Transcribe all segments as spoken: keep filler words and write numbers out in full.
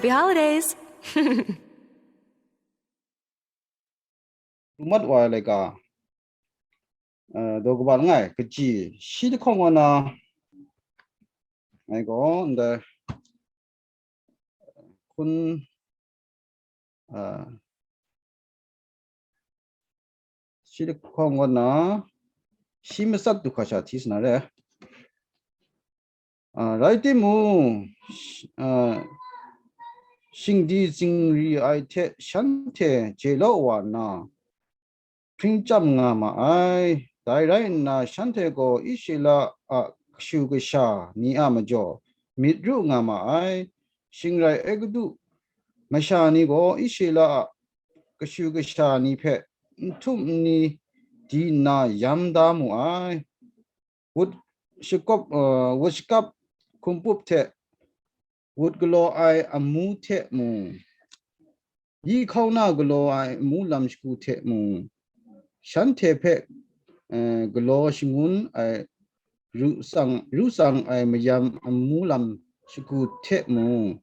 Happy holidays! Rumat wa ai laika, eh, daw kaba langai, kaji, shi lahkawng wa na, ngai gaw, ndai, hkun, eh, shi lahkawng wa na, shi matsat du hkra sha hti sa na re. Ah, rai timung, sh- ah, shingdi zingri ai hte shanhte je law wa nna, hpring chyam nga ma ai. Dai rai nna, shanhte gaw Israela a kashu kasha ni a majaw myit ru nga ma ai. Shing rai Egutu masha ni gaw Israela a kashu kasha ni hpe n htum n ni di nna yam da mu ai. Wut shakawp, uh, wut shakap hkumpup hte wut galaw ai amu hte mung, yi hkauna galaw ai amu lam shagu hte mung, shanhte hpe, eh, galaw shangun ai, ru tsang, ru tsang ai mayam amu lam shagu hte mung,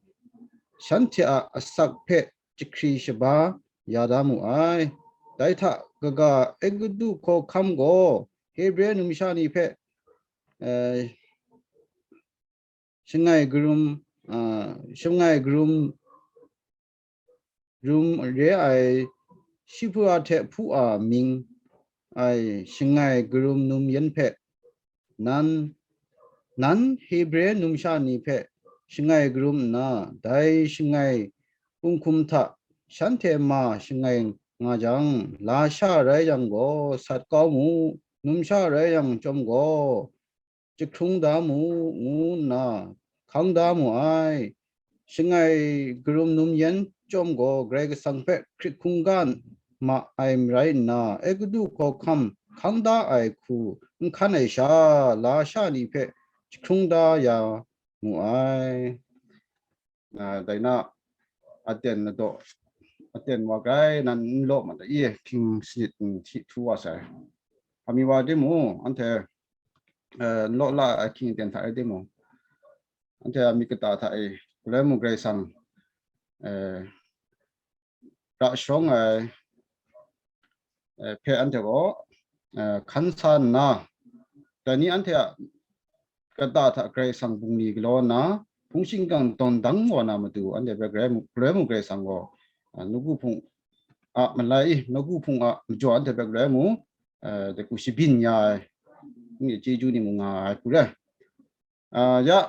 shanhte a asak hpe jahkri shaba ya da mu ai. Dai hta kaga Egutu hkawhkam gaw Hebre numsha ni hpe, eh, shangai karum, ah, shangai karum rum re ai Shipura hte Pua mying ai shangai karum num yan hpe, nan, nan Hebre numsha ni hpe shangai karum nna, dai shangai punghkum hta shanhte ma shangai nga jang, lasha rai yang gaw, sat kau mu, numsha rai yang chyawm gaw, jahkrung da mu, ngu nna hkang da mu ai. Shangai karum num yan chyawm gaw, Karai Kasang hpe hkrit hkungga ma ai rai nna, Egutu hkawhkam hkang da ai hku n hkan ai sha, lasha ni hpe jahkrung da ya mu ai. Ah, dai na, aten na daw, aten wa grai nan n law ma ta i, hkying sanit n hti htu wa sai. Hpami wa timung, anhte, eh, n law la ai hkying aten hta e timung, anhte a myit kata hta e, galoi mung Karai Kasang, eh, ra sharawng ai, eh, hpe anhte gaw, eh, hkan sa nna, dai ni anhte a kata hta Karai Kasang bungli galaw nna, hpung shingkang dawn dang wa na matu, anhte hpe Karai mu, Karai mu Karai Kasang gaw, ah, nawku hpung a malai, nawku hpung a majaw anhte hpe Karai mu, eh, dai hku shabyin ya ai, chyeju ni mu nga ai hku rai. Ah, ya,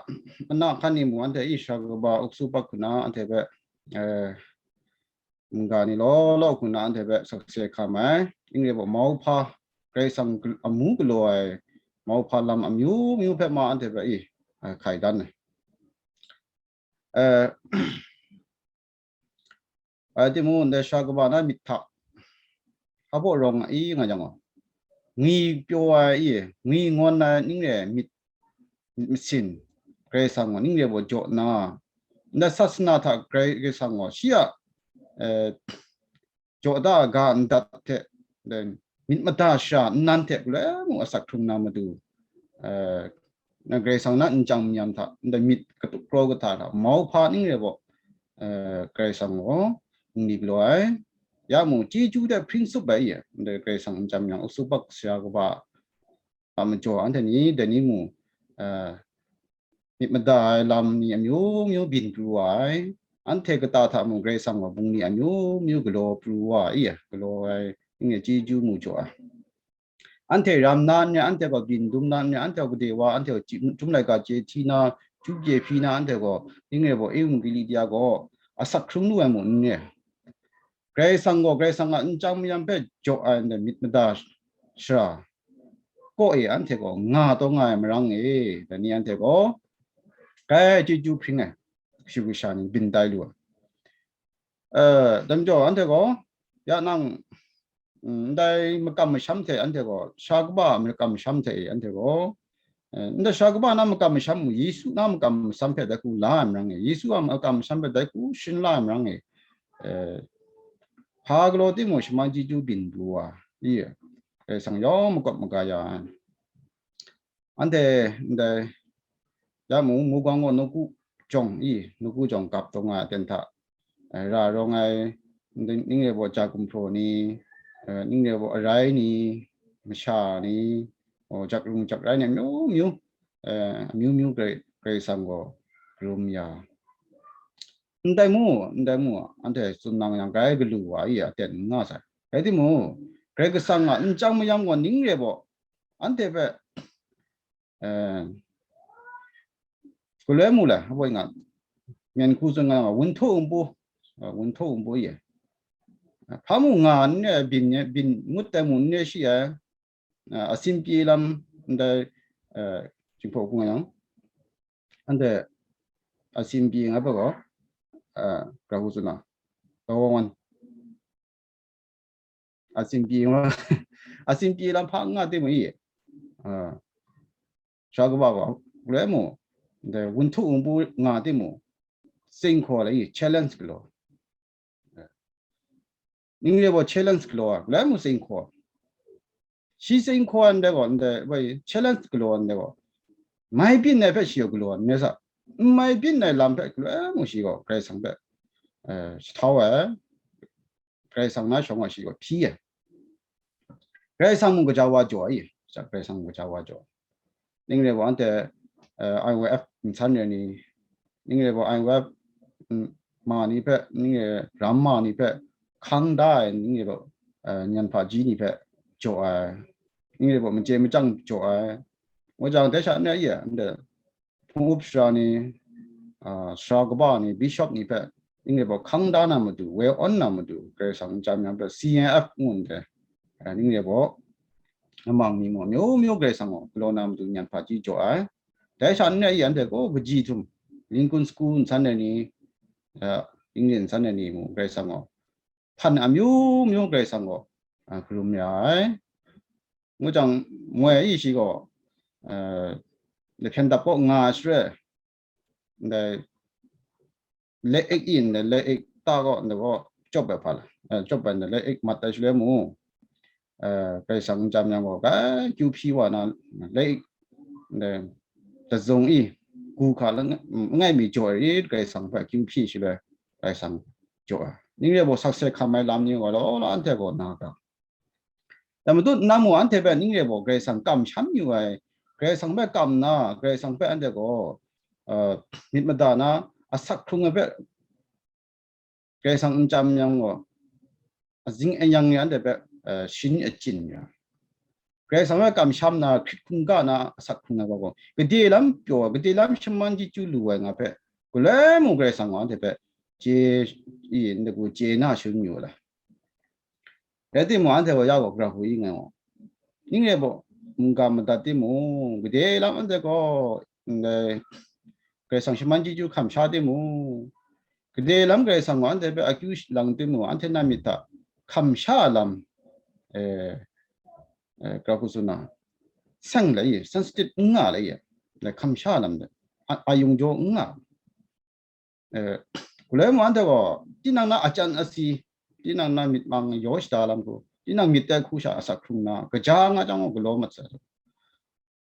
ana hkan ni mung anhte Israel kaba uksu pak hku na anhte hpe, eh, mungga ni law law hku na anhte hpe sakse hkam ai, n rai gaw, mauhpa, Karai Kasang amu galaw ai mauhpa lam amyu myu hpe ma anhte hpe i, eh, hkai dan ai. Eh, Rai timung, ndai sha kaba na myit hta, hpa baw rawng ai nga yang gaw, ngwi pyaw ai i, ngwi ngawn ai ning re myit, myit masin, Karai Kasang gaw ning re baw jaw nna, ndai sasana hta Karai, Karai Kasang gaw shi a, eh, jaw da ga ndat hte, then, myit mada shara nnan hte galoi mung asak hkrung na matu, eh, na Karai Kasang na nchyang mayam hta, ndai myit katuk kraw kahta hta, mauhpa ning re baw, eh, Karai Kasang gaw bungli galaw ai. Ya mung, chyeju hte hpring tsup ai, ndai Karai Kasang nchyang mayam uksu pak sara kaba a majaw, anhte ni dai ni mung, eh, myit mada ai lam ni amyu myu byin pru wa ai. Anhte kata hta mung Karai Kasang gaw bungli amyu myu galaw pru wa ai, galaw ai, ning re chyeju mu jaw ai. Anhte ram na n re, anhte gaw byin dum na n re, anhte gaw gade wa, anhte gaw chyum laika chye hti na, chyu chye hpyi na, anhte gaw ning re baw, Eun Kilidia gaw asak hkrung lu ai mung n re. Karai Kasang gaw, Karai Kasang a nchyang mayam hpe jaw ai ndai myit mada shara kaw e anhte gaw nga taw nga ai marang e, dai ni anhte gaw grai chyeju hpring ai, kashu kasha ni byin tai lu ai. Eh, dai majaw, anhte gaw, ya nang, mm, ndai makam masham hte anhte gaw, sha kaba makam masham hte e anhte gaw, eh, ndai sha kaba na makam masham mung, Yesu na makam masham hpe dai hku la ai marang e, Yesu a makam masham hpe dai hku sharin la ai marang e, eh, hpa galaw timung, shaman chyeju byin pru wa, i, Karai Kasang yawng makawp maga ya ai. Anhte ndai, ya mung, mugwang gaw nawku jawng i, nawku jawng gap taw nga ai aten hta, eh, ra rawng ai, ning re baw ja gumhpraw ni, eh, ning re baw arai ni, masha ni, o, jak rung jak rai ni amyu myu, eh, amyu myu Karai, Karai Kasang gaw karum ya. Ndai mu, ndai mu, anhte tsun nang yang grai galu wa i aten n nga sai. Rai timung, Karai Kasang a nchyang mayam gaw ning re baw, anhte hpe, eh, galoi mu le, hpa nga, myen hku tsun nga, wun htaw wun pu, eh, wun htaw wun pu ye. Hpa mu nga n re, byin, byin ngut tai mu n re shi ai, a, asin pyi lam ndai, eh, Jinghpaw hku nga yang, anhte asin pyi nga hpe gaw, eh, gara hku tsun na, taw wan, asin pyi nga, asin pyi lam hpa nga timung i, ah, sha kaba gaw, galoi mu, ndai wun htaw wun pu nga timung, seng hkaw la i, challenge galaw. Ning re baw challenge galaw ai, galoi mu seng hkaw. Shi seng hkaw ai ndai gaw, ndai bai challenge galaw ai ndai gaw, mai byin ai hpe shi gaw galaw ai, n rai sa, n mai byin ai lam hpe galoi mu shi gaw Karai Kasang hpe, eh, shahtau ai, Karai Kasang na shawng gaw shi gaw hpyi ai. Karai Kasang mung gaja wa jaw ai, Karai Kasang mung gaja wa jaw ai. Ning re baw anhte, eh, I Y F nsan re ni, ning re baw I Y F, mm, ma ni hpe, ning re ram ma ni hpe, hkang da ai, ning re baw, eh, nyan hpaji ni hpe jaw ai, ning re baw machye machyang jaw ai, ngu jang, dai sha n rai ye, anhte hpung up sara ni, ah, sara kaba ni, bishop ni hpe, ning re baw hkang da na matu, woi awn na matu, Karai Kasang nchyam yang hpe C N F ngu ndai, ah, ning re baw, namang ni mung, amyu myu Karai Kasang gaw galaw na matu nyan hpaji jaw ai. Dai sha n rai i, anhte gaw kaji htum, Lincoln School nsan ai ni, ah, Lincoln nsan ai ni mung Karai Kasang gaw hpan amyu myu Karai Kasang gaw, ah, karum ya ai. Ngu jang, moi i shi gaw, eh, lahpyen dap kaw nga ai shaloi, ndai le ik i ndai le ik ta kaw, ndai gaw chyawp ai hpa la, eh, chyawp ai ndai le ik mat ai shaloi mu, eh, Karai Kasang nchyam yang gaw, grai kyu hpyi wa na, le ik, ndai, tazung i, gu hka la, langai mi jaw ai rit, Karai Kasang hpe kyu hpyi shaloi, Karai Kasang jaw ai. Ning re baw sakse hkam ai lam ni gaw law law anhte gaw na ga. Dai matut na mu anhte hpe ning re baw Karai Kasang kamsham yu ai, Karai Kasang hpe kam nna, Karai Kasang hpe anhte gaw, uh, myit mada na asak hkrung ai hpe Karai Kasang nchyam yang gaw, azing ayang ni anhte hpe, uh, shin achyin ya. Karai Kasang hpe kamsham na, hkrit hkungga na asak hkrung ai gaw, gade lam pyaw, gade lam shaman chyeju lu ai nga hpe, galoi mu Karai Kasang gaw anhte hpe chye, i, n-, chye na shangun yu ai. Rai timung, anhte gaw ya gaw gara hku i nga gaw, ning re baw, mungga madat timung, gade lam anhte gaw, ndai, Karai Kasang shaman chyeju hkam sha timung, gade lam Karai Kasang gaw anhte hpe akyu lang timung, anhte na myit hta hkam sha lam, eh, eh, gara hku tsun na, seng lai, sensitive n nga lai, hkam sha lam de, a-, ayung jaw n nga. Eh, galoi mu anhte gaw, tinang na ajan asi, tinang na myit mang yaw shada lam hku, tinang myit tai hku sha asak hkrung na, kaja nga jang gaw galaw mat sai.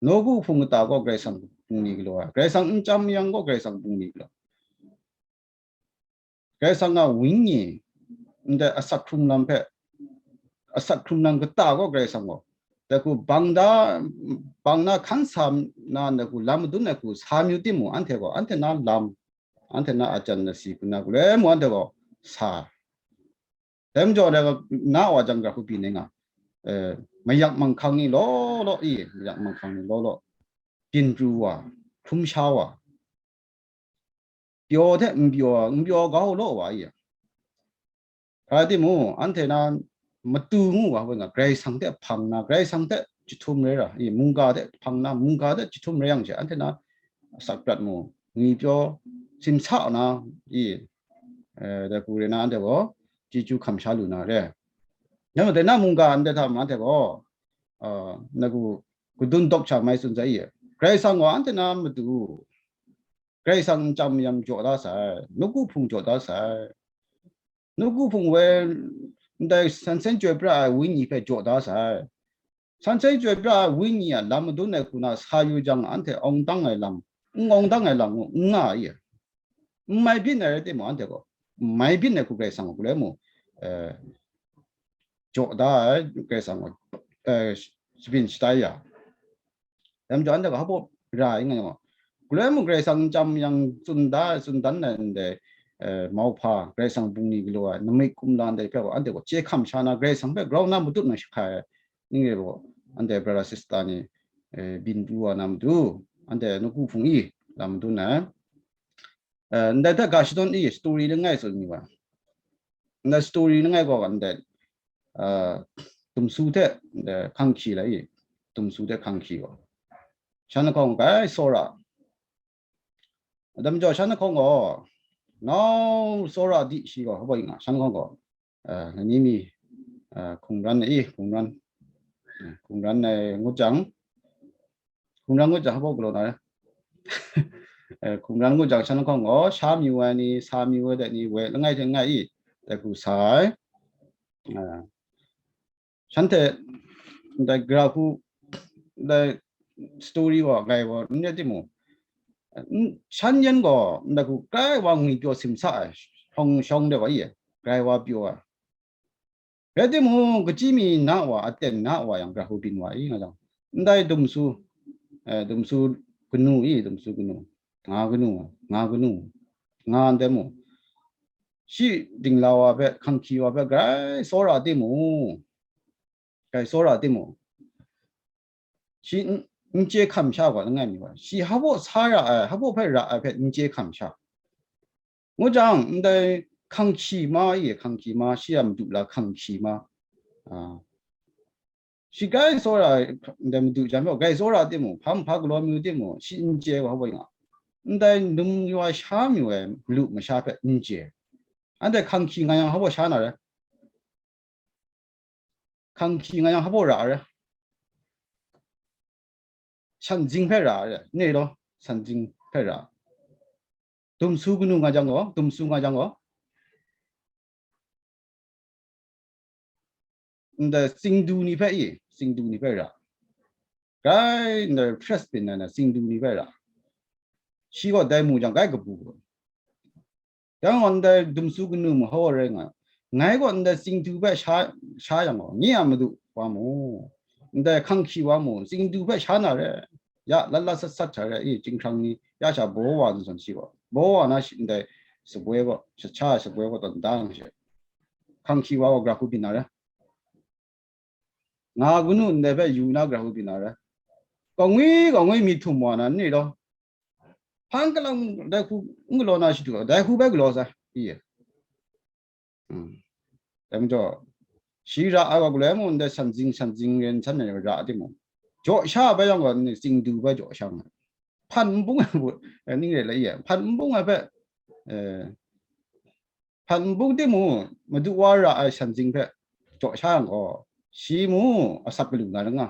Nawku hpung kata gaw Karai Kasang bungli galaw ai, Karai Kasang nchyam yang gaw Karai Kasang bungli galaw. Karai Kasang a Wenyi, ndai asak hkrung lam hpe, asak hkrung lam kata gaw Karai Kasang gaw, dai hku bang da, bang na hkan sa na, dai hku lam madun ai hku sa mayu timung, anhte gaw, anhte na lam, anhte na ajan asi hku na, galoi mu anhte gaw sa. Dai majaw, dai na wa jang gara hku byin ai nga, eh, mayak manghkang ni law law i, mayak manghkang ni law law, byin pru wa, hkrum sha wa, pyaw hte n pyaw, n pyaw kau law wa i, rai timung, anhte na matu ngu wa hpe nga, Karai Kasang hte hpang na, Karai Kasang hte chyahtum rai ra, i, mungga hte hpang na, mungga hte chyahtum rai yang she, anhte na asak prat mu, ngwi pyaw, simsa na, i, eh, dai hku re na, anhte gaw chyeju hkam sha lu na re. Yang dai na mungga ndai hta ma, anhte gaw, ah, na gu, kadun dawk sha mai tsun sai i, Karai Kasang gaw anhte na matu, Karai Kasang nchyam mayam jaw da sai, nawku hpung jaw da sai. Nawku hpung woi, ndai sansen chyoi pra ai Wenyi hpe jaw da sai. Sansen chyoi pra ai Wenyi a lam madun ai hku na sa yu jang, anhte awng dang ai lam, n awng dang ai lam n nga i. n mai byin ai rai timung, anhte gaw n mai byin ai hku Karai Kasang gaw galoi mung, eh, jaw da ai, Karai Kasang gaw, eh, shabyin shatai ya. Dai majaw anhte gaw hpa baw ra ai nga yang gaw, galoi mung Karai Kasang nchyam yang tsun da, tsun dan ai ndai, eh, mauhpa, Karai Kasang bungli galaw ai, namik kumla ndai hpe gaw anhte gaw chye hkam sha na, Karai Kasang hpe grau na matut na shahkai ai, ning rai gaw, anhte brother sister ni, eh, byin pru wa na matu, anhte nawku hpung i lam madun ai. Eh, ndai hta ga shadawn i story langai tsun mi wa. Ndai story langai gaw ndai, eh, dumsu hte, eh, hkang hkyi la i, dumsu hte hkang hkyi gaw. Shan lahkawng grai tsawra. Dai majaw shan lahkawng gaw, nau tsawra di shi gaw, hpa baw nga, shan lahkawng gaw, eh, lani mi, eh, hkungran ai, hkungran, eh, hkungran ai ngut jang, hkungran ngut jang hpa baw galaw na, eh, hkungran ngut jang shan lahkawng gaw, sha mayu ai ni, sa mayu ai de ni, woi langai hte langai i, dai hku sa ai. Eh, shanhte ndai gara hku, ndai story wa, grai wa, n rai timung, n-, shan yan gaw ndai hku grai wa ngwi pyaw simsa ai, shawng, shawng de wa i, grai wa pyaw ai. Rai timung, kachyi mi na wa, aten na wa yang, gara hku byin wa i nga jang, ndai dumsu, eh, dumsu kanu i, dumsu kanu, nga kanu, nga kanu, nga ndai mung, shi dingla wa hpe, hkang hkyi wa hpe grai tsawra timung, grai tsawra timung, shi n-, n chye hkam sha gaw langai mi wa, shi hpa baw sa ra ai, hpa baw hpe ra ai hpe n chye hkam sha. Ngu jang, ndai hkang hkyi ma i, hkang hkyi ma, shi a madu la hkang hkyi ma, a, shi grai tsawra, ndai madu jan gaw grai tsawra timung, hpa n hpa galaw mayu timung, shi n chye wa hpa baw nga. Ndai num wa sha mayu ai malu masha hpe n chye. Anhte hkang hkyi nga yang hpa baw sha na rai? Hkang hkyi nga yang hpa baw ra ai? Shanzing hpe ra ai, n rai law, shanzing hpe ra. Dumsu kanu nga jang gaw, dumsu nga jang gaw, ndai tsingdu ni hpe i, tsingdu ni hpe ra. Grai ndai press byin ai na tsingdu ni hpe ra. Shi gaw dai mu jang grai kabu gaw. Yang gaw ndai dumsu kanu mahau rai nga, ngai gaw ndai tsingdu hpe sha, sha yang gaw, nye a madu wa mu, ndai hkang hkyi wa mu, tsingdu hpe sha na re, ya lat lat sat sat sha re i, chyinghkrang ni ya sha baw wa zawn shi gaw, baw wa na shi ndai shaboi gaw, sha shaboi gaw tawn da nga she, hkang hkyi wa gaw gara hku byin na re. Nga kanu ndai hpe yu na gara hku byin na re. Kaw ngwi, kaw ngwi mi htum wa na ni law, hpan kalang dai hku n galaw na shadu, dai hku bai galaw sai, i. Hmm. Dai majaw, shi ra ai wa galoi mung, ndai shanzing, shanzing ren san ai ra timung, jaw sha bai yang gaw, ni tsingdu bai jaw sha nga. Hpan nbung ai bu, eh, ning re la i, hpan nbung ai hpe, eh, hpan nbung timung, madu wa ra ai shanzing hpe jaw sha yang gaw, shi mu asak galu na ra nga.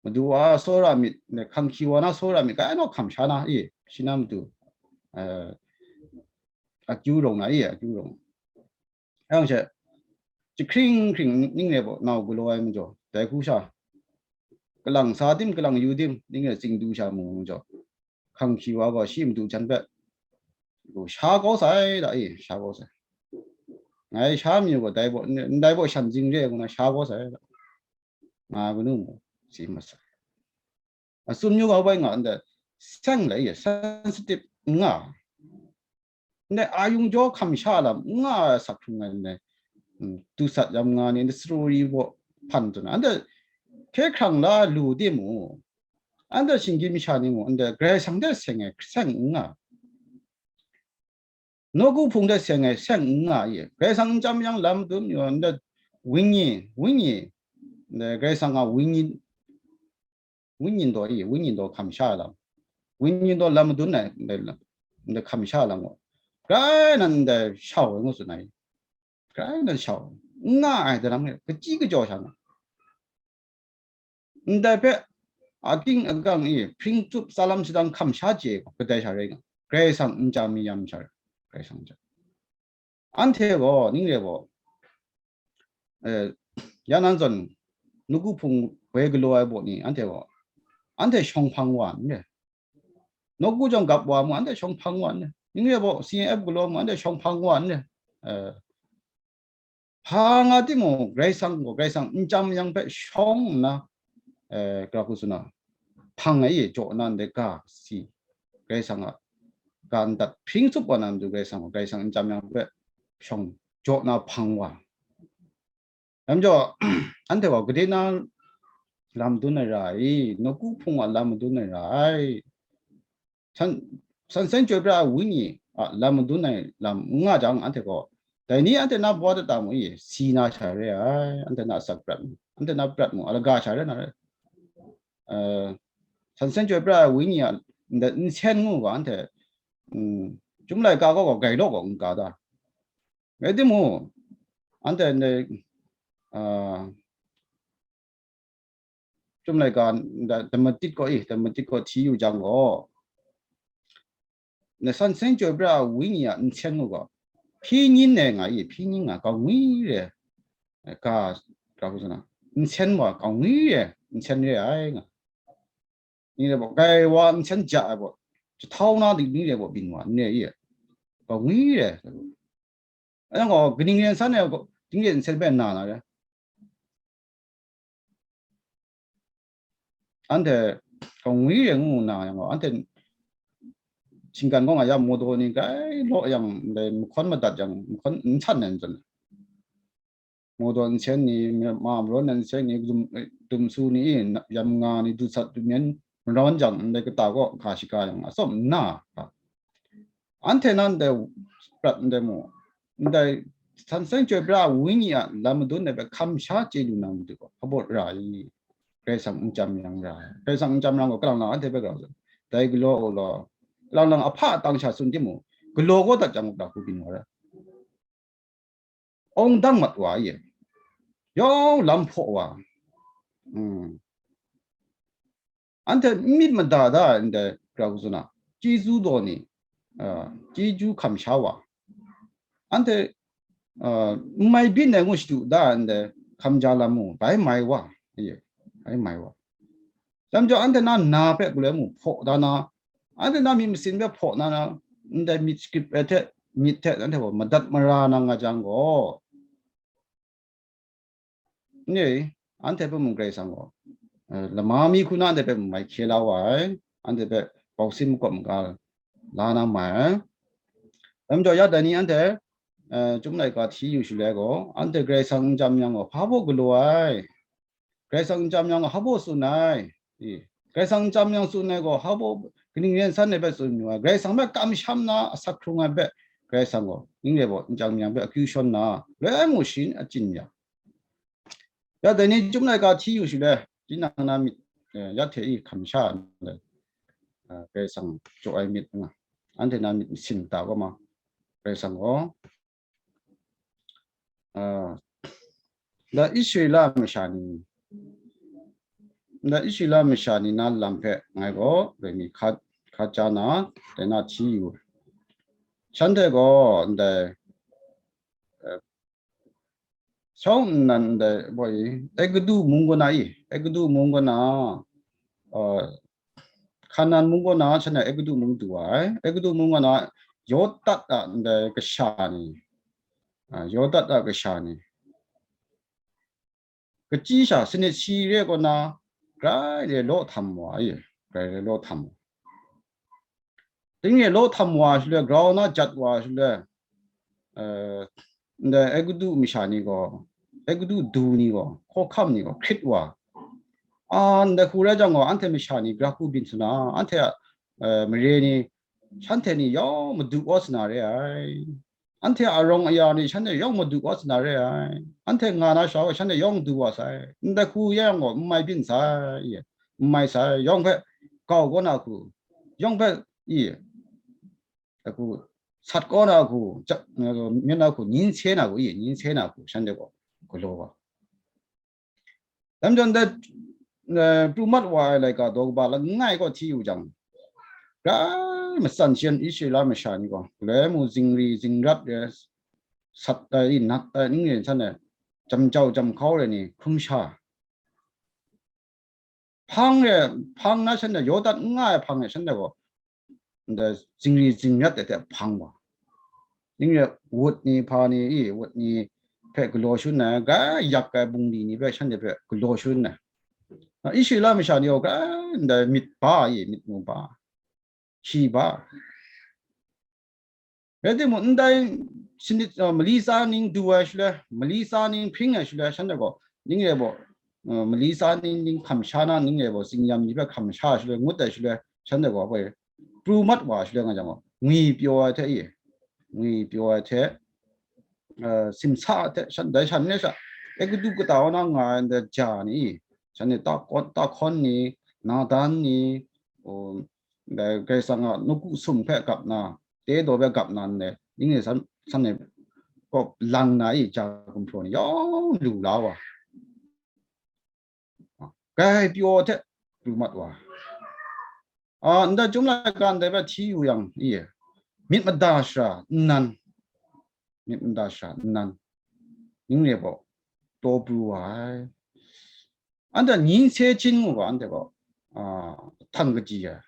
Madu wa tsawra myit, hkang hkyi wa na tsawra myit, kai naw hkam sha na, i, shi na matu, eh, akyu rau na, i, akyu rau. Yang she, jahkring hkring ning re baw nau galaw ai majaw, dai hku sha, kalang sa tim, kalang yu tim, ning re tsingdu sha mu majaw, hkang hkyi wa gaw shi madu jan hpe, sha kau sai da, i, sha kau sai. Ngai sha mayu gaw, dai baw, ndai baw shanzing re ngu na sha kau sai da. Nga kanu mu, si masai. A tsun yu ga bai nga ndai, seng lai, sensitive n nga. Ndai a yung jaw hkam sha lam n nga ai sak hkrung ai ndai, mm, tu sat yam nga ni, ndai story baw hpan tsun ai. Ndai hkye hkrang la lu timung, ndai shinggyim masha ni mung, ndai Karai Kasang hte seng ai seng n nga. Nawku hpung hte seng ai seng n nga i, Karai Kasang n chyam yang lam dum yaw, ndai wenyi, wenyi, ndai Karai Kasang a wenyi, wenyi daw i, wenyi daw hkam sha lam, wenyi daw lam madun ai, ndai lam, ndai hkam sha lam gaw, grai nan ndai shau ai ngu tsun ai, grai nan shau, n nga ai daram, kachyi kajaw sha nga. Ndai hpe, aking agang e hpring tup tsalam sadang hkam sha chye gaw, kadai sha rai nga, Karai Kasang n chya mi yam sha rai, Karai Kasang n chya. Anhte gaw, ning re gaw, eh, ya nan zawn, nawku hpung boi galaw ai baw ni, anhte gaw, anhte shawng hpang wa n re. Nawku jawng gap wa mu, anhte shawng hpang wa n re. Ning re baw, C N F galaw mu, anhte shawng hpang wa, anhte, eh, hpa nga timung, Karai Kasang gaw, Karai Kasang nchyam yang hpe shawng nna, eh, gara hku tsun na, hpang ai e, jaw na ndai ga si, Karai Kasang a ga ndat hpring tsup wa na matu, Karai Kasang gaw, Karai Kasang nchyam yang hpe shawng jaw na hpang wa. Lam jaw, anhte gaw gade na lam dun ai ra ai, nawku hpung a lam madun ai ra ai. San, san seng chyoi pra ai wenyi a lam madun ai lam n nga jang, anhte gaw, dai ni anhte na baw dat ta mu i, si na sha re ai, anhte na asak prat mu, anhte na prat mu, alaga sha re na re. Eh, san seng chyoi pra ai wenyi a ndai nsen ngu ga, anhte, mm, Chyum laika gaw, gaw gai law gaw n ga da. Rai timung, anhte ndai, ah, Chyum laika ndai damatit gaw i, damatit gaw hti yu jang gaw, na san seng chyoi pra ai wenyi a nsen ngu gaw, hpyi nyin ai nga i, hpyi nyin nga, kau ngwi re, ga, ga hku tsun na, nsen wa kau ngwi re, nsen re ai nga. Ni re baw, grai wa nsen ja ai baw, jahtau na dik ni re baw, byin wa n re i, kau ngwi re. Anhte gaw, kaning ren san ai gaw, dingre nsen hpe na na re. Anhte gaw ngwi re ngu na yang gaw, anhte shinggan gaw nga ya, modaw ni grai law yang, ndai mahkawn madat yang, mahkawn n san ai n chyan. Modaw nsen ni, ma marawn ai nsen ni, dum, dum su ni, yam nga ni, du sat du myen, marawn jang, ndai kata gaw ga shaga yang, atsawm n na, anhte nan ndai prat ndai mu, ndai san seng chyoi pra ai wenyi a lam madun ai hpe hkam sha chye lu na matu gaw, hpa baw ra i, Karai Kasang nchyam yang ra ai. Karai Kasang nchyam yang gaw, kalang lang anhte hpe grau zawn, dai galaw u law, kalang lang ahpa atang sha tsun timung, galaw kau dat jang, gara hku byin wa ra. Awng dang mat wa ye, yawng lam hpaw wa, mm, anhte n myit mada da ai ndai, gara hku tsun na, chyeju daw ni, ah, chyeju hkam sha wa, anhte, ah, n mai byin ai ngu shadu da ai ndai hkam ja lam mu, bai mai wa, ye, bai mai wa. Dam jaw, anhte na na hpe galoi mung hpaw da na, anhte na myit masin hpe hpaw na na, ndai myit shakip ai hte, myit hte anhte gaw madat mara na nga jang gaw, nye, anhte hpe mung Karai Kasang gaw, eh, lama mi hku na anhte hpe mung mai hkye la wa ai, anhte hpe bau sin makawp maga la na mai ai. Dam jaw, ya dai ni anhte, eh, Chyum laika hti yu shaloi gaw, anhte Karai Kasang nchyam yang gaw hpa baw galaw ai. Karai Kasang nchyam yang gaw hpa baw tsun ai. I, Karai Kasang nchyam yang tsun ai gaw hpa baw kaning ren san ai hpe tsun yu ai. Karai Kasang hpe kamsham na asak hkrung ai hpe Karai Kasang gaw ning re baw nchyam yang hpe akyu shawn na, loi ai mu shi n achyin ya. Ya dai ni Chyum laika hti yu shaloi, tinang na myit, eh, ya hte i hkam sha ndai, eh, Karai Kasang jaw ai myit nga, anhte na myit masin ta gaw ma, Karai Kasang gaw, ah, ndai Israela masha ni, ndai Israela masha ni na lam hpe ngai gaw loi mi hka, hka ja na, dai na hti yu ai. Shanhte gaw ndai, eh, shawng nnan ndai, boi, Egutu mung kaw na i, Egutu mung kaw na, uh, Hkanan mung kaw na, shanhte Egutu mung du ai. Egutu mung kaw na, Yawdat a ndai kasha ni, ah, Yawdat a kasha ni, kachyi sha sanit shi re kaw na, grai re law htam wa, e, grai re law htam wa. Ding re law htam wa shaloi, grau na jat wa shaloi, eh, ndai Egutu masha ni gaw, Egutu du ni gaw, hkawhkam ni gaw hkrit wa. A, ndai hku rai jang gaw, anhte masha ni gara hku byin sa na, anhte a, eh, mare ni, shanhte ni yawng madu kau sa na re ai. Anhte a arawng aya ni shanhte yawng madu kau sa na re ai. Anhte nga na sha gaw shanhte yawng du wa sai. Ndai hku ya yang gaw, n mai byin sai, n mai sai, yawng hpe gau kau na hku, yawng hpe, i, a hku, sat kau na hku, ja, myit na hku, nyin se na hku, i, nyin se na hku, shanhte gaw galaw wa. Dam jaw ndai, eh, pru mat wa ai laika daw kaba langai kaw hti yu jang, grai matsan shi yan Israela masha ni gaw, galoi mung zingri zingrat re, sat tai, nat tai, ning ren san ai, jam jau jam hkau re ni hkrum sha. Hpang re, hpang na shanhte, Yawdat n nga ai hpang re shanhte gaw, ndai zingri zingrat ai hte hpang wa. Ning re wut ni hpa ni i, wut ni hpe galaw shangun ai, ga yak ai bungli ni hpe shanhte hpe galaw shangun ai. Israela masha ni gaw ga ndai myit ba i, myit mu ba, shi ba. Rai timung, ndai sinit, uh, mali tsa ning du ai shaloi, mali tsa ning hpring ai shaloi, shanhte gaw ning re baw, uh, mali tsa ning, ning hkam sha na, ning re baw, zingyam ni hpe hkam sha shaloi, ngut ai shaloi, shanhte gaw bai pru mat wa shaloi nga jang gaw, ngwi pyaw ai hte i, ngwi pyaw ai hte, uh, simsa ai hte, shan, dai shan ni sha, e kadu kata wa na nga ai ndai ja ni i, shanhte ta kawn, ta hkawn ni, nadan ni, um, dai Karai Kasang a nawku sum hpe gap na, te daw hpe gap na ndai, ning ni san, shanhte kaw lang na i, ja gumhpraw ni yawng lu la wa. Grai pyaw hte pru mat wa. A, ndai Chyum laika ndai hpe hti yu yang, i, myit mada shara nnan, myit mada shara nnan, ning re baw, taw pru wa ai. Anhte nyin se hchin ngu ga, anhte gaw, a, htang kaji ai.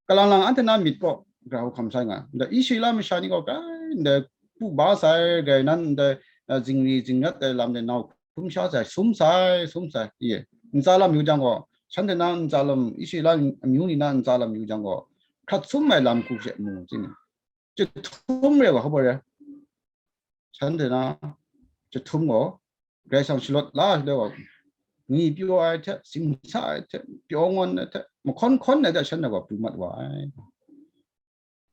Kalang lang anhte na myit kaw grau hkam sai nga. Ndai Israela masha ni gaw grai ndai pu ba sai, grai nan ndai, a, zingri zingrat ai lam de nau hkrum sha sai, sum sai, sum sai, ye. Ntsa lam yu jang gaw, shanhte na ntsa lam, Israela amyu ni na ntsa lam yu jang gaw, hkrat sum ai lam hku she mu, chye, chyahtum re wa hkaboi re. Shanhte na chyahtum gaw, Karai Kasang shalawt la shaloi gaw, ngwi pyaw ai hte, simsa ai hte, pyaw ngawn ai hte, mahkawn hkawn ai hte, shanhte gaw pru mat wa ai.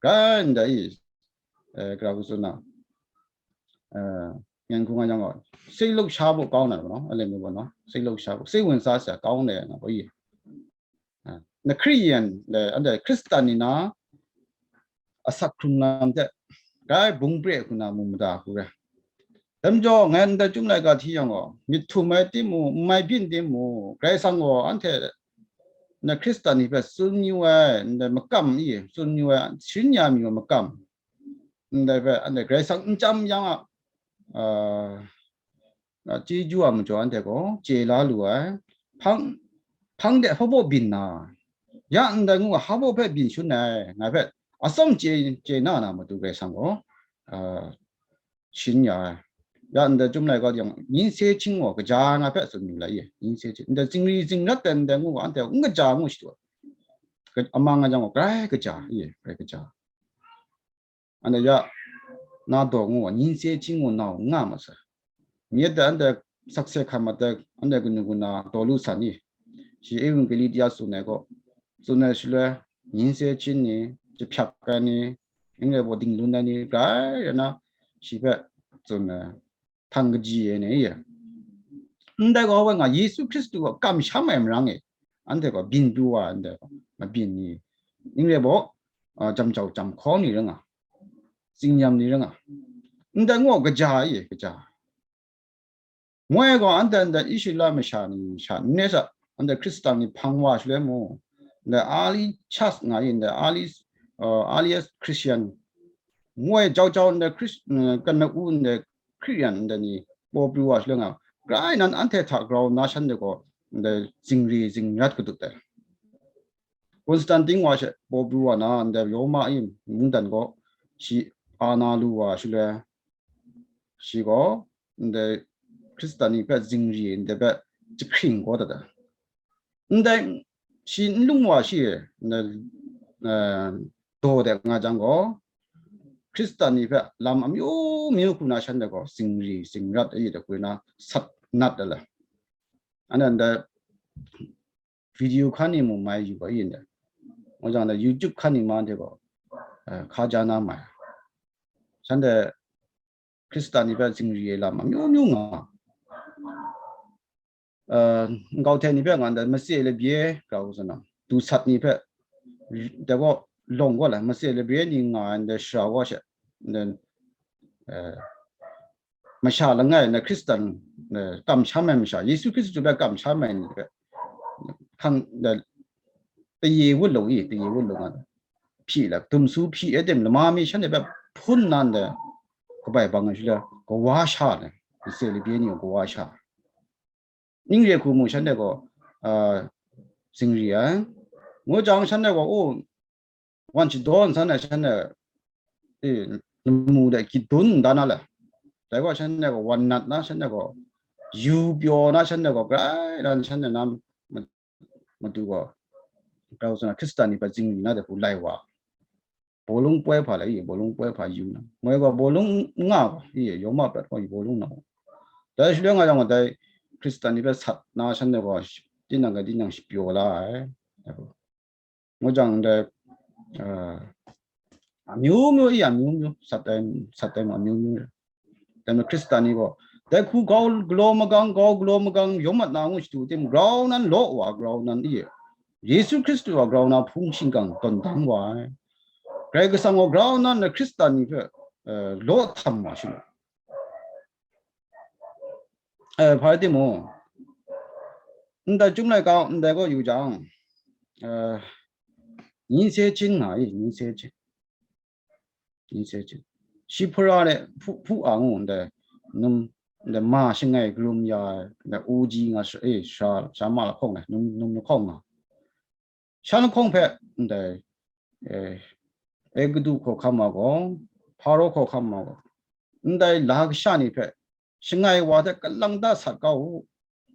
Grai ndai i, eh, gara hku tsun na, eh, ngan hku nga yang gaw, စိတ်လှုပ်ရှားဖို့ကောင်းတာပေါ့နော်, အဲ့လိုမျိုးပေါ့နော်, စိတ်လှုပ်ရှားဖို့, စိတ်ဝင်စားစရာကောင်းတယ်နော်, ဘုန်းကြီး. အာ, နခရစ်ယာန်လည်း, အဲ့ဒါ, ခရစ်ယာန်နေနာ, အစက်ခုံလမ်းတဲ့, ဒါဘုံပြဲခုနမူမတာခုရဲ. ဒါကြောင့် ငါတို့ကျုံးလိုက်ကားထီအောင်ကို, မြစ်ထူမဲ့တိမူ, မိုက်ပြင်းတိမူ, ဂဲဆောင်ကို, အန်ထဲ, နခရစ်ယာန်နေပဲစွန်မြူဝဲ, နမကမ်အီ, စွန်မြူဝဲ, ရှင်ညာမြူမကမ်. နပဲ, အဲ့ဒါ, ဂဲဆောင်အင်္ကျမ်းយ៉ាង, အာ, အာ, ကျေးဇူးအမကျော်အန်တဲ့ကို, ကျေးလာလူဝဲ, ဖန်း, ဖန်းတဲ့ဟောဖို့ဘိနာ, ရန်တဲ့ငူဟောဖို့ဖဲဘိရှုနေ, ငါဖဲ, အစုံကျေး, ကျေးနာနာမတူ ဂဲဆောင်ကို, အာ, ရှင်ညာ, ရန်တဲ့ကျုံးလိုက်ကားយ៉ាង, ငင်းစေးချင်းကို, ကကြာနာဖဲစွန်မြူလာရဲ့, ငင်းစေးချင်း, တဲ့ စင်ရီစင်ရတ်တဲ့ငူအန်တဲ့, ငကြာငူရှိတော့, အမငါကြောင့်ကို, ကြဲကြကြာ, ရဲ့, ကြဲကြကြာ. အန်တရ, နာတော်ငို့ဝါ, ငြိမ်းစေးခြင်းကို နာ်ငါမဆၢ. မြတ်တန်တဲ့, ဆက်ဆံခံမတဲ့, အန်တဲ့ကနုကနာ, တော်လူဆန်နီ, ရှေးဧဝံဂေလိတရားစုံနယ်ကို, စုံနယ်ရှလွဲ, ငြိမ်းစေးခြင်းနီ, တစ်ဖြတ်ကနီ, ငြိမ်းတဲ့ဘော်တင်လူနဲ့နီ, ကြဲရနာ, ရှိဖက်, စုံနယ်, ထံကကြီးရဲ့နီ, အန်တဲ့ကဝဲငါ, ယေရှုခရစ်တုက ကမ်ရှမ်းမိုင်မရငယ်, အန်တဲ့က ဘင်တူဝါ, အန်တဲ့က, မဘင်နီ, ငြိမ်းတဲ့ဘော်, အာ, ကြံကြောက်ကြံခေါ်နေရငါ, စင်ညံနေရငါ, အန်တဲ့ငို့ကကြာရဲ့, ကကြာ. မွဲက အန်တဲ့, အန်တဲ့ အီရှူလမရှာနီ, ရှာနေစ, အန်တဲ့ ခရစ်စတန်နီ ဖန်ဝါရှလဲမို့, အန်တဲ့ early church ငါရင်, အန်တဲ့ early, အာ, earliest Christian, မွဲကြောက်ကြောက် အန်တဲ့ ခရစ်, ကနဦး အန်တဲ့ ခရစ်ယာန် အန်တဲ့နီ, ပေါ်ပြဝါရှလဲငါ, ကြိုင်နန် အန်ထဲထ ground နာရှန်တဲ့ကို, အန်တဲ့ စင်ရီစင်ရတ်ကတုတ်တဲ့. ကွန်စတန်တင်းဝါရှေ, ပေါ်ပြဝါနာ, အန်တဲ့ ရောမအင်း, မုန်တန်ကို, ရှိအာနာလူဝါရှလဲ, ရှိကို, အန်တဲ့ ခရစ်စတန်နီဖက် စင်ရီ အန်တဲ့ဖက် ချခရင်ကိုတတ်တဲ့. အန်တဲ့ ရှိနုံဝါရှေ, အန်တဲ့, အဲ, တော်တဲ့ငါကြောင့်ကို, ခရစ်စတန်နီဖက် လမ်းအမျိုးမျိုးခုနာရှန်တဲ့ကို, စင်ရီစင်ရတ်အရေးတကွေနာ, ဆက်နတ်တယ်လဲ. အန်တဲ့ ဗီဒီယိုခါနေမူမိုင်းယူပါအင်းတဲ့. ဟောကြောင့်လည်း YouTube ခါနေမှတဲ့ကော, အဲ, ခါကြားနားမှာ. ဆန်းတဲ့ ခရစ်စတန်နီဖက် စင်ရီရဲ့လမ်းအမျိုးမျိုးငါ, အဲ, ငေါထဲနီဖက်ငါတဲ့ မစေ့လည်းပြဲ, ကြောက်စနာ, သူစတ်နီဖက်, တဲ့ကော, လောင်ကောလည်း မစေ့လည်းပြဲနီငါတဲ့ ရှာဝါရှက်, တဲ့, အဲ, မရှာလငယ်နဲ့ ခရစ်စတန်, အဲ, ကမ်ရှမ်းမယ်မရှာ, ယေရှုခရစ်သူပဲ ကမ်ရှမ်းမယ်နဲ့ပဲ, ခံ, တဲ့, တရေဝတ်လုံး, တရေဝတ်လုံးက, ဖြေလ, တုံစူဖြေအဲ့တဲ့ လမမီရှန်တဲ့ပဲ ဖုန်းနန်းတဲ့, ကပိုင်ပန်းကရှိလဲ, ကဝါရှာတယ်, ဒီစေလပြင်းညို ကဝါရှာ. နင်းရခုမူရှန်တဲ့ကော, အာ, စင်ရီယာ, ငိုကြောင်ရှန်တဲ့ကော, အို, wan shadawn san ai shanhte, e, lamu de gyit dun da na le. Dai gaw shanhte gaw wan nat na, shanhte gaw yu pyaw na, shanhte gaw grai dan shanhte na ma-, matu gaw, grau sa na Hkristan ni hpe zingri na de hku lai wa. Bawlung poi hpa le, i, bawlung poi hpa yu na. Moi gaw bawlung n nga wa, i, yawma prat gaw i bawlung na wa. Dai shaloi nga yang dai Hkristan ni hpe sat na shanhte gaw tinang ga tinang shapyaw la ai. Ngu jang dai, ah, amyu myu, i, amyu myu, sat ai, sat ai ma amyu myu. Dai ma Hkristan ni gaw, dai hku grau galaw magang, grau galaw magang, yawm mat na ngu shadu tim, grau nan law wa, grau nan i, Yesu Hkristu a grau na hpung shingkang tawn dang wa ai. Karai Kasang gaw grau nan na Hkristan ni hpe, eh, law htam wa shaloi. Eh, hpa rai timung, ndai Chyum laika ndai gaw yu jang, eh, nyin se chying nga i, nyin se chying. Nyin se chying. Shi hpara de hpu, hpu a ngu ndai, num, ndai ma shangai karum ya ai, ndai uji nga sha, eh, sha, sha ma lahkawng le, num, num lahkawng nga. Shan lahkawng hpe ndai, eh, Egutu hkawhkam a gaw, Hparo hkawhkam a gaw, ndai la kasha ni hpe shangai wa hte kalang da sat kau u,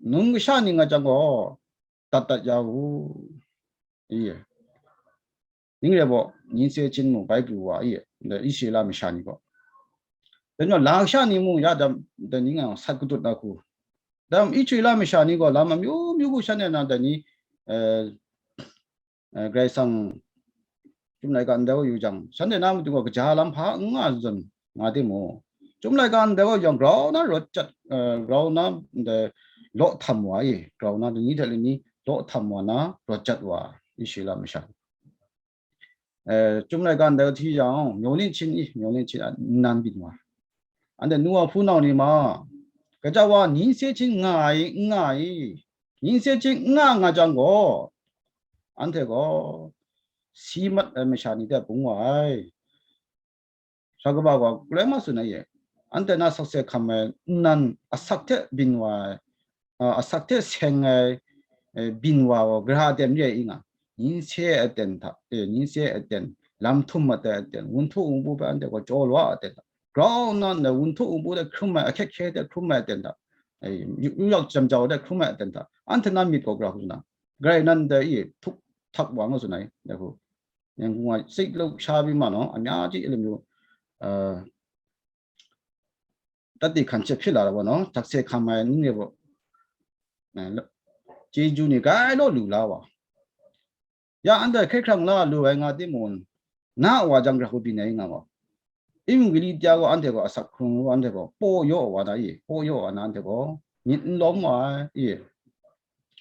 num kasha ni nga jang gaw, dat dat ya u, i, ning re baw, nyin se chying mu bai pru wa, i, ndai Israela masha ni gaw. Dai majaw, la kasha ni mung ya dam, dai ni nga sat katut na hku. Dam Israela masha ni gaw lam amyu myu hku shanhte na dai ni, eh, eh, Karai Kasang Chyum laika ndai gaw yu jang, shanhte na matu gaw kaja lam hpa n nga zawn nga timung, Chyum laika ndai gaw yu jang, grau na rawt jat, eh, grau na ndai law htam wa i, grau na lani hte lani law htam wa na rawt jat wa, Israela masha. Eh, Chyum laika ndai gaw hti jang, myaw ling hpyin i, myaw ling hpyin a nnan byin wa. Anhte nu wa hpunau ni ma, kaja wa nyin se chying nga ai, n nga ai, nyin se chying n nga nga jang gaw, anhte gaw si mat ai masha ni hte bung wa ai. Sha kaba gaw galoi ma tsun ai ye, anhte na sakse hkam ai nnan asak hte byin wa ai, a, asak hte seng ai, e, byin wa gaw, gara aten re ai nga, nyin se aten hta, e, nyin se aten, lam htum mat ai aten, wun htu wun bu hpe anhte gaw chyaw lawt aten hta, grau nna ndai wun htu wun bu hte hkrum ai, ahkyet hkye hte hkrum ai aten hta, e, yu, yu yak jam jau hte hkrum ai aten hta, anhte na myit gaw gara hku na, grai nan dai i htuk htak wa nga tsun ai, dai hku. Yang hku nga, sik luk sha byin ma naw, amya ji lamu, a, တတ်သိခံချက် ဖြစ်လာတာပေါ့နော်။ ဓာတ်ဆဲခံမယ်နည်းနည်းပေါ့။ အဲ၊ ကျေးဇူးနေ ဂိုင်းလို့လူလာပါ။ ယ အန်တဲ့ ခဲခရံလာလူဝဲငါတိမုန် နားဝါကြောင့် ရဟူပီနေငါပါ။ အင်္ဂလိပ်တရားကို အန်တဲ့ကို အစက်ခုံကို အန်တဲ့ကို ပို့ရောဝါဒရေး၊ ပို့ရောဝါဒ အန်တဲ့ကို မြင့်လုံးဝရေး၊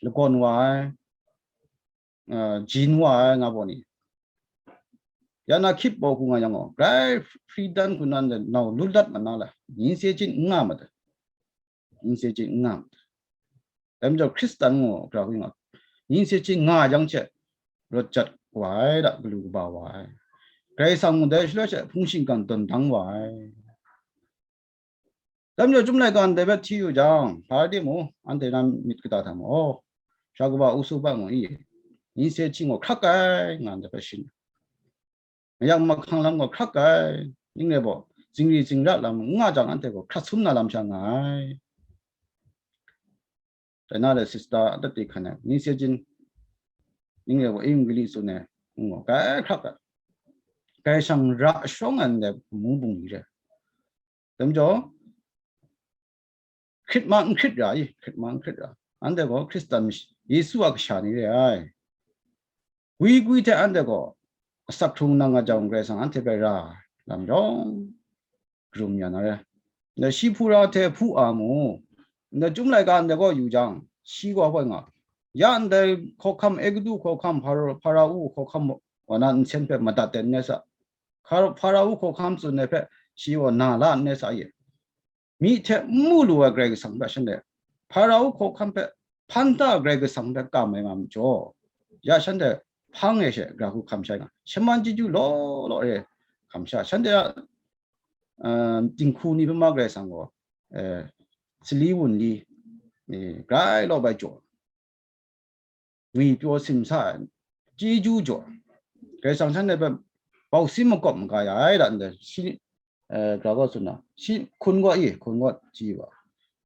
လကွန်ဝါ၊ အဲ၊ ဂျင်းဝါ ငါပေါ့နေ။ ယနာခိပ်ပေါ်ကူငါယံကို grai freedom ခုနနဲ့ နောက်လွတ်လပ်မနာလား။ ငြိမ်းစေခြင်းငါမတ။ ငြိမ်းစေခြင်းငါမတ။ ဒါကြောင့် ခရစ်ယာန်ကို အကြွားဝင်ငါ။ ငြိမ်းစေခြင်းငါយ៉ាងချက် ရကြတ်ဝါဒါ ဘလူးကဘာဝါ။ ဂရိတ်ဆောင်မှုတဲ့ ရှလွှဲချက် ဖုန်ရှင်ကန်တွန်တန်းဝါ။ ဒါကြောင့် ကျုံးလိုက်ကန်တဲ့ဘက်ထီယူကြောင်း ဘာတိမို့ အန်တေနာမစ်ကတာထံမို့ ရှားကဘာအုပ်စုဘက်မို့ ငြိမ်းစေခြင်းကို ခရကဲ ငါန်တဲ့ဘက်ရှင်။ မယံမခန်းလမ်းကို ခရကဲ နင်းလေပေါ့ စင်ရီစင်ရလမ်း ငါကြောင့် အန်တေကို ခရဆုမ်းနာလမ်းရှာငါ။ တနာတဲ့ sister အသက်တေခံနေ နင်းစေခြင်း နင်းလေပေါ့ အင်္ဂလိပ်ဆိုနေ ငို့ကဲ ခရကဲ ကဲ ရှံရအရှောင်း အန်တဲ့ မူးပုံကြီးတဲ့ ဒါကြောင့် ခရစ်မန်ခရစ်ရာကြီး ခရစ်မန်ခရစ်ရာ အန်တဲ့ကော ခရစ်စတန်ယေရှုအကရှာနေတယ်။ ကွီကွီထဲအန်တဲ့ကော အစက်ထုံနံငါကြောင့် ဂရိတ်ဆောင် အန်ထဲပဲရာ လမ်းကြောင်း ကရုံညာနာရဲ။ နရှိဖူရာထဲဖူအာမူ နကျုံးလိုက်ကအန်တဲ့ကောယူကြောင်း ရှိကောအဖွဲ့ငါ ယအန်တဲ့ခေါ်ခမ် အဲဂဒူခေါ်ခမ် ဖာရူခေါ်ခမ် ဝနာန်ဆင်ပဲမတတ်တဲ့နေစ ဖာရူခေါ်ခမ်စုနေဖက် ရှိဝနာလာနေစရဲ့ မိထဲမူလူဝဲ ဂရိတ်ဆောင်ပဲရှင်းတယ်။ ဖာရူခေါ်ခမ်ပဲ ဖန်တာဂရိတ်ဆောင်ပဲကမဲမှာမကျော်။ ရရှင်းတယ် ဖန်းငယ်ရှဲ ဂရာခုခမ်ဆိုင်က ရှမန်ကြီးကျူလောလောရဲ ခမ်ရှာ ရှင်းတယ် အမ် တင်ခုနီပဲမှာ ဂရိတ်ဆောင်ကို အဲ စလီဝန်လီ အဲ ဂရိတ်လောပဲကျော်။ ဝီပြောစင်စား ကျေးဇူးကြော် ဂရိတ်ဆောင်ဆန်းတဲ့ဘက် pau sim makawp maga ya ai da ndai, shi, eh, grau gaw tsun na, shi hkun gaw i, hkun gaw chyi wa.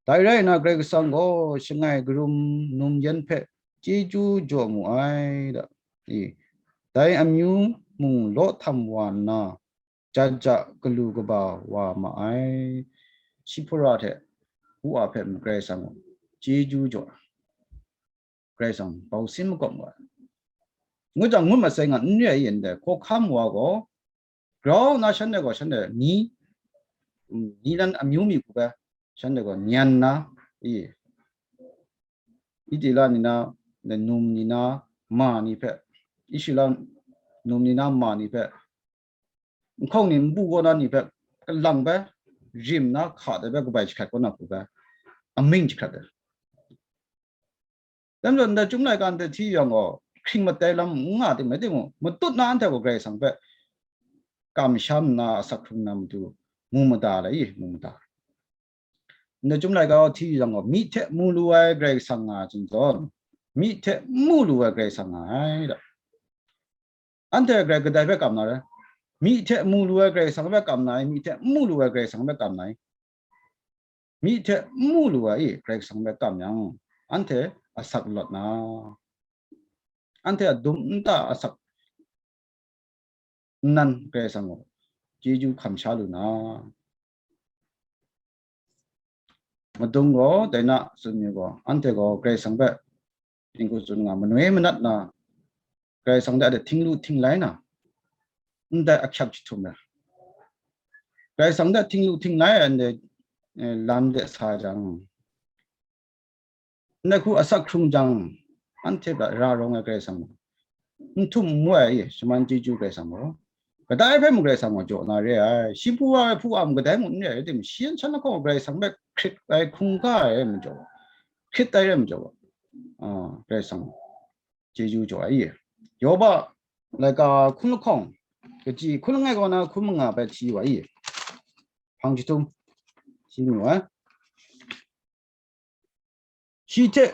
Dai rai nna, Karai Kasang gaw shangai karum num yan hpe chyeju jaw mu ai da. I, dai amyu mung law htam wa nna, jat ja galu kaba wa ma ai. Shipura hte u a hpe mung Karai Kasang gaw chyeju jaw, Karai Kasang pau sim makawp wa ai. Ngu jang, ngut masai nga n re ai yen dai, hkawhkam wa gaw, grau nna shanhte gaw, shanhte ni, mm, ni nan amyu mi hku bai, shanhte gaw nyan nna, i, Itila ni na, num ni na, ma ni hpe, Ishila num ni na, ma ni hpe, nhkawng ni npu kaw na ni hpe, kalang bai, rim na, hka dai bai, kabai jahkrat kaw na hku bai, amying jahkrat ai. Dai majaw, ndai Chyum laika hte hti yang gaw, hkring matai lam n nga tim rai timung, matut na anhte gaw Karai Kasang hpe kamsham nna asak hkrung na matu mu mada lai i, mu mada. Ndai Chyum laika gaw hti yang gaw, myi hte mu lu ai Karai Kasang nga ai zawn, myi hte mu lu ai Karai Kasang nga ai da. Anhte grai kadai hpe kam na rai? Myi hte mu lu ai Karai Kasang hpe kam na i, myi hte mu lu ai Karai Kasang hpe kam na i? Myi hte mu lu ai i, Karai Kasang hpe kam yang, anhte asak lawt na, anhte a dum nta asak nnan Karai Kasang gaw chyeju hkam sha lu na. Madung gaw, dai na tsun mi gaw, anhte gaw Karai Kasang hpe tingku tsun nga, manoi manat na, Karai Kasang hte htinglu htinglai na, ndai ahkyak jahtum ai. Karai Kasang hte htinglu htinglai ai ndai, eh, lam de sa jang, ndai hku asak hkrung jang, anhte hpe ra rawng ai Karai Kasang gaw, n htum n wai ai, shaman chyeju Karai Kasang gaw, kadai hpe mung Karai Kasang gaw jaw na re ai. Shi hpu wa ai hpu wa mung kadai mung n re ai, rai timung, shi yan shan lahkawng Karai Kasang hpe hkrit ai, hkungga ai rai majaw, hkrit ai rai majaw, a, Karai Kasang chyeju jaw ai. Yoba laika hkun lahkawng, kaji hkun langai kaw na hkun manga bai hti wa i, hpang jahtum hti mu ai. Shi hte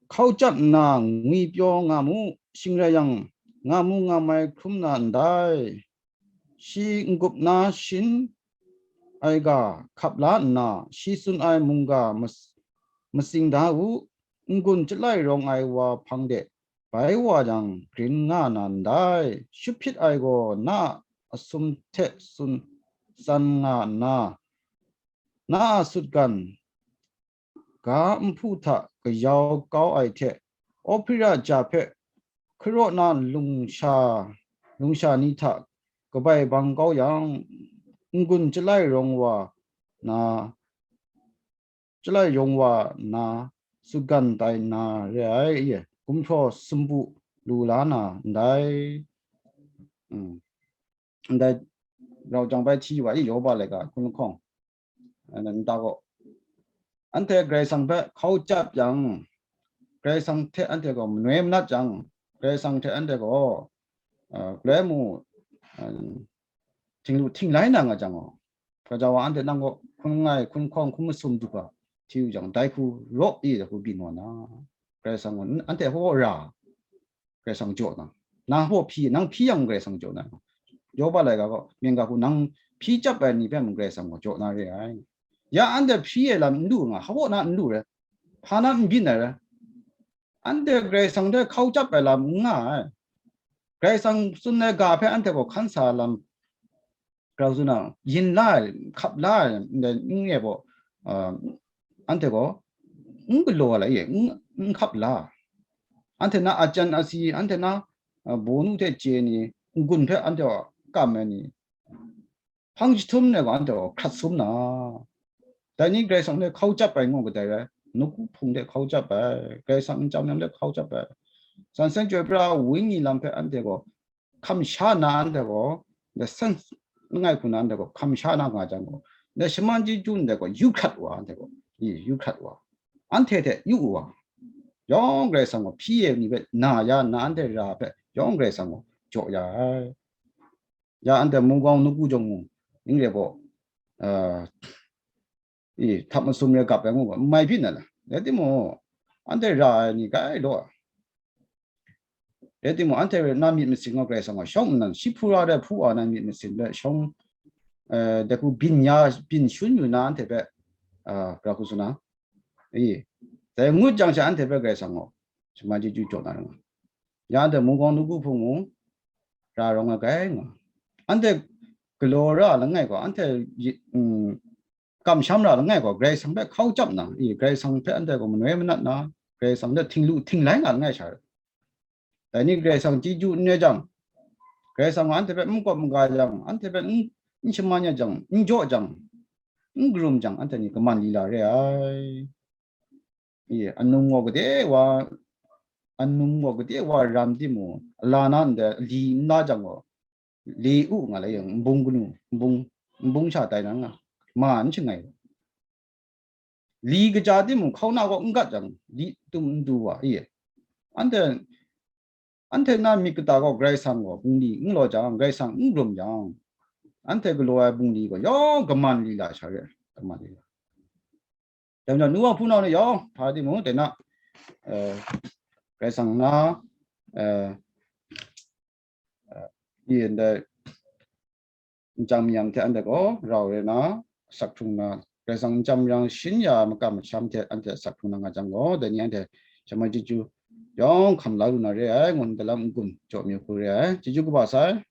hkau chyap nna ngwi pyaw nga mu, shing rai yang, nga mu nga mai hkrum na ndai. Shi n-gup na shin ai ga hkap la nna, shi tsun ai mungga mas-, matsing da u, n-gun chyalai rawng ai wa hpang de bai wa jang, grin nga na ndai. Shut hpyit ai gaw na a sum hte tsun tsan nga nna, na a sutgan ga nhpu hta kayau kau ai hte, Ophira ja hpe hkaraw na lungsha, lungsha ni hta kabai bang kau yang, n-gun chyalai rawng wa na, chyalai rawng wa na, sutgan tai na re ai, gumhpraw sumpu lu la na ndai. Mm. Ndai rau jang bai hti wa i, Yoba laika hkun lahkawng, nta gaw, anhte Karai Kasang hpe hkau chyap yang, Karai Kasang hte anhte gaw manoi manat jang, Karai Kasang hte anhte gaw, a, galoi mung, a, htinglu htinglai na nga jang gaw, gaja wa anhte nang gaw hkun langai, hkun lahkawng, hkun masum du ga hti u jang, dai hku raw i, dai hku byin wa na, Karai Kasang gaw anhte hpaw ra, Karai Kasang jaw na, nang hpaw hpyi, nang hpyi yang Karai Kasang jaw na. Yoba laika gaw, mying ga hku nang hpyi chyap ai ni hpe mung Karai Kasang gaw jaw na re ai. Ya anhte hpyi ai lam n lu nga, hpaw na n lu rai, hpa na n byin ai rai. Anhte Karai Kasang hte hkau chyap ai lam n nga ai. Karai Kasang tsun ai ga hpe anhte gaw hkan sa lam, grau tsun na, yin la ai, hkap la ai, ndai n re gaw, a, anhte gaw n galaw ai, n, n hkap la. Anhte na ajan asi, anhte na, a, bawnu hte chye ni, n-gun hpe anhte gaw kam ai ni, hpang jahtum ai gaw anhte gaw hkrat sum na. Dai ni Karai Kasang hte hkau chyap ai ngu kadai rai, nawku hpung hte hkau chyap ai, Karai Kasang nchyam lam hte hkau chyap ai, San Seng Chyoi Pra Wenyi lam hpe anhte gaw hkam sha na anhte gaw, ndai san langai hku na anhte gaw hkam sha na nga jang gaw, ndai shaman chyeju ndai gaw yu hkrat wa, anhte gaw, i, yu hkrat wa, anhte hte yu wa, yawng Karai Kasang gaw hpyi ai ni hpe na ya nna, anhte ra hpe yawng Karai Kasang gaw jaw ya ai. Ya anhte mungkawng nawku jawng mung, ning re gaw, a, i, htak masum re gap ai ngu gaw, n mai byin ai la. Rai timung, anhte ra ai ni kai law, Rai timung, anhte na myit masin gaw Karai Kasang gaw shawng nnan, shi hpura de hpu wa na myit masin hpe shawng, eh, dai hku byin ya, byin shun yu na anhte hpe, ah, pra hku tsun na, i, dai ngut jang sha anhte hpe Karai Kasang gaw shaman chyeju jaw na rai nga. Ya anhte mungkawng nawku hpung mung ra rawng ai kai nga. Anhte galaw ra langai gaw, anhte yi-, mm, kamsham ra langai gaw, Karai Kasang hpe hkau chyap na, i, Karai Kasang hpe anhte gaw manoi manat na, Karai Kasang hte htinglu htinglai nga langai sha rai. Dai ni Karai Kasang chyeju n rai jang, Karai Kasang gaw anhte hpe n kawp n ga jang, anhte hpe n, n shaman ya jang, n jaw jang, n karum jang, anhte ni kaman lila re ai. Ye, anung gaw gade wa, anung gaw gade wa ram timung, ala na ndai li n la jang gaw, li u nga lai yang, nbung kanu, nbung, nbung sha tai na nga, ma n shangai. Li kaja timung, hkauna gaw n gat jang, li tum n du wa, ye. Anhte, anhte na myit kata gaw Karai Kasang gaw bungli n law jang, Karai Kasang n rum jang, anhte galaw ai bungli gaw yawng kaman lila sha re, kaman lila. Dai majaw, nu wa hpunau ni yawng, hpa timung, dai na, eh, Karai Kasang na, eh, eh, i ndai, nchyam mayam hte anhte gaw rau re na, sak hkrung na, Karai Kasang nchyam yang shin ya makam masham hte anhte sak hkrung na nga jang gaw, dai ni anhte shaman chyeju yawng hkam la lu na re ai, ngu nna dalam n-gun jaw mi hku re ai. Chyeju kaba sai.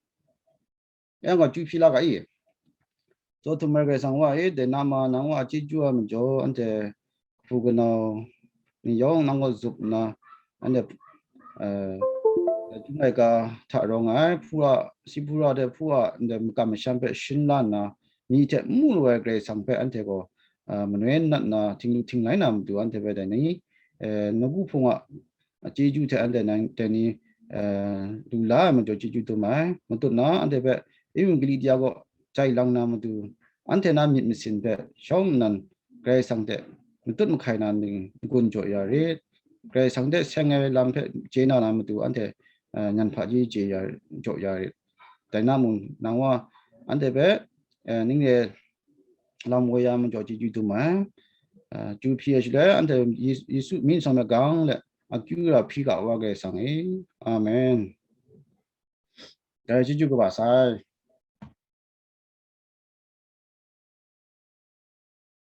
Yang gaw, chyu hpyi la ga i. Tsaw htum ai Karai Kasang wa e, dai na ma nang wa a chyeju ai majaw, anhte hpu kanau ni yawng nang gaw zup nna, anhte, eh, dai Chyum laika hta rawng ai hpura, si hpura de hpura, ndai makam masham hpe shin la nna, myi hte n mu lu ai Karai Kasang hpe anhte gaw, eh, manoi n nat nna, htinglu htinglai na matu anhte hpe dai ni, eh, nawku hpung a a chyeju hte anhte nang dai ni, eh, lu la ai majaw chyeju dum ai. Matut na anhte hpe Evangelist ya gaw jai lang na matu, anhte na myit masin hpe shawng nnan Karai Kasang hte matut mahkai na ning n-gun jaw ya rit. Karai Kasang hte seng ai lam hpe chye na na matu, anhte, eh, nyan hpaji chye ya, jaw ya rit. Dai na mung, nang wa anhte hpe, eh, ning re lam woi ya majaw chyeju dum ai. Ah, chyu hpyi ai shaloi, anhte Ye-, Yesu myit nsang hpe gang let, akyu ra hpyi ga wa Karai Kasang e. Amen. Dai chyeju kaba sai.